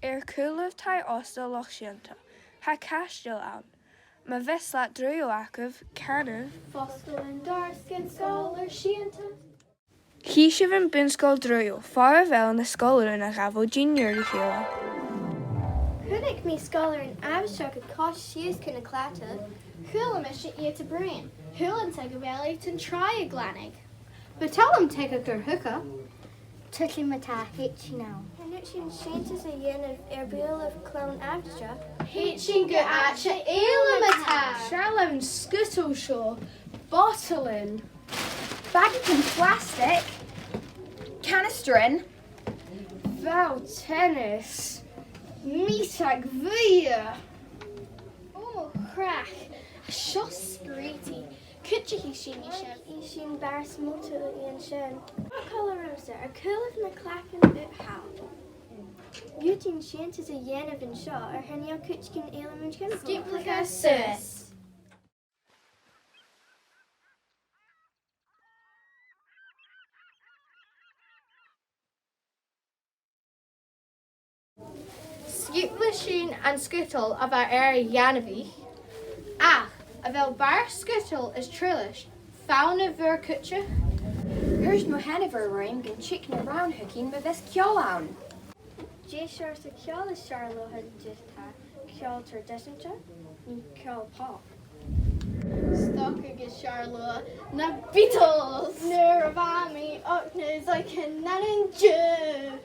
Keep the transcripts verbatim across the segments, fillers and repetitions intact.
Air cùlaibh Taigh-òsta Loch Seanta, tha caisteal ann. Ma bhios leat draoidheil agaibh, canaibh Fostalan, Dàrstalan, Sgoilearan Seanta. Chì sibh am bun-sgoil draoidheil, far a bheil na sgoilearan a' gabhail dìnnear ri chèile. Chunnaic mi sgoilearan àbhaisteach a' coiseachd sìos chun na clàrte. Chuala mise iad a' bruidhinn. Chuala mise gu bheil iad an tràigh a' glanadh. Bu toil leam teicheadh gur thuca. Tuilleadh ma-thà, thèid sinn ann. Chan fhaod sinn sìon a dhèanamh air beulaibh clann àbhaisteach. Thèid sinn gu àite eile ma-thà. Seall air an sgudal seo. Botalan. Bagaichean plastaig. Canastairean. Ball teanas. Miotagan bhuidhe. Ò mo chreach, seo sgrìobhte. Cuidichidh sinn i sin. Cuidichidh sinn barrachd motaichean an sin. Còmhla riumsa, air cùlaibh na clachan ud thall. Dh'fhaodadh sinn sìon a dhèanamh an seo, air chan eil cuideigin eile mun chemical. Sgioblachadh suas. Sgioblaidh sinn an sgudal a bha air a ghainmhich, ach a bheil barrachd sgudal is trioblaid fon a' mhuir cuideachd? Thuirt mo sheanmhair rium gun tig na rann thugainn ma bhios ceòl ann. Dè seòrsa ceòl as fheàrr leotha an-diugh, ceòl traidiseanta no ceòl pop? 'S dòcha gur e as fheàrr leotha na Beatles! Nuair a bha mi ochd, nuair a bha mi an-diugh,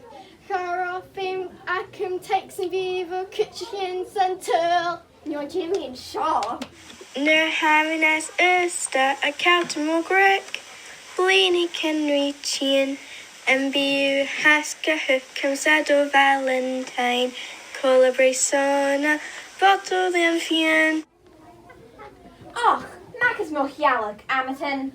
cha robh feum agam taic sam bith bho chuideigin san t-saoghal. No dè mu dheidhinn seo? Nuair a tha mi nas aosta, a' coimhead air mo dhruim, bliadhnaichean ri tighinn, am bi thu shasail gu h-uile àm 's a' dol Valentine, còmhla ri sona, botal den fhìon. Och, mac is mo shealladh, a-mhàin.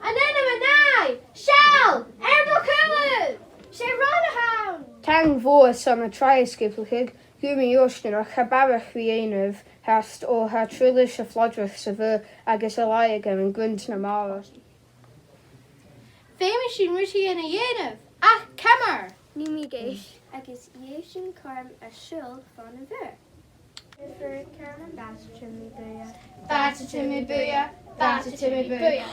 An ainm an-àigh, seall, air do chùlaibh! 'S e rann a th' ann! Taing mhòr airson na tràigh a sgioblail, gum bi e uaisneach, cha b' urrainn dhomh a dhèanamh, tha st-, o, tha trioblaid a' flodradh sa bhùrn agus a' laighe agam an gnìomh na mara. Feumaidh sinn rudeigin a dhèanamh, ach ciamar? Nì mi deis. Agus gheibh sinn cothrom a' siubhal fon a' mhuir. Bàta timidh buidhe, bàta timidh buidhe, bàta timidh buidhe.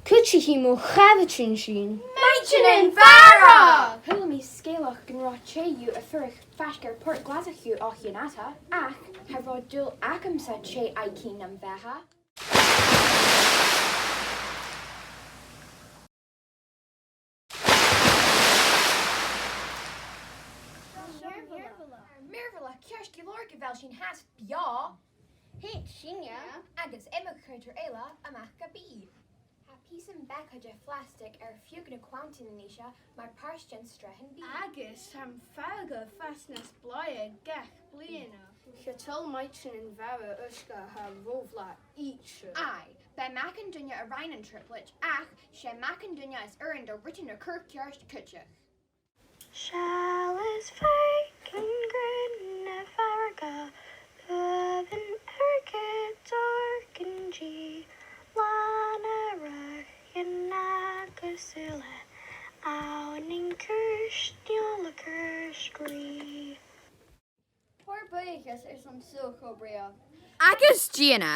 Cuidichidh mo charaid sinn. Maighdeannan-mhara! Chuala mi sgeulachd gun robh tè dhiubh a' fuireach faisg air Port Glaschu o chionn fhada, ach cha robh dùil agamsa tè aig an àm a bh' ann. Mìorbhaileach, ceart gu leòr gu bheil sinn fhathast beò. Thèid sinne agus iomadh critter eile a-mach à bith. Tha pìosan beaga de phlastaig air feadh na cunntan a-nis mar phàirt den sreath bìdh. Agus tha am fairge a' fàs nas blàithe gach bliadhna. Cha toil maighdeannan-mhara uisge a tha ro bhlàth idir. Aye, b' e mac an duine a rinn an trioblaid, ach 's e mac an duine as urrainn do rudan a chur ceart cuideachd. Seall is faic an grunn a' fhairge, uamhan airgid, orcaidean, làn a' ruith, agus uile ann an cùis, neòil a' cùis grì. Thoir buidheachas airson saoghal cho brèagha. Agus dìon e.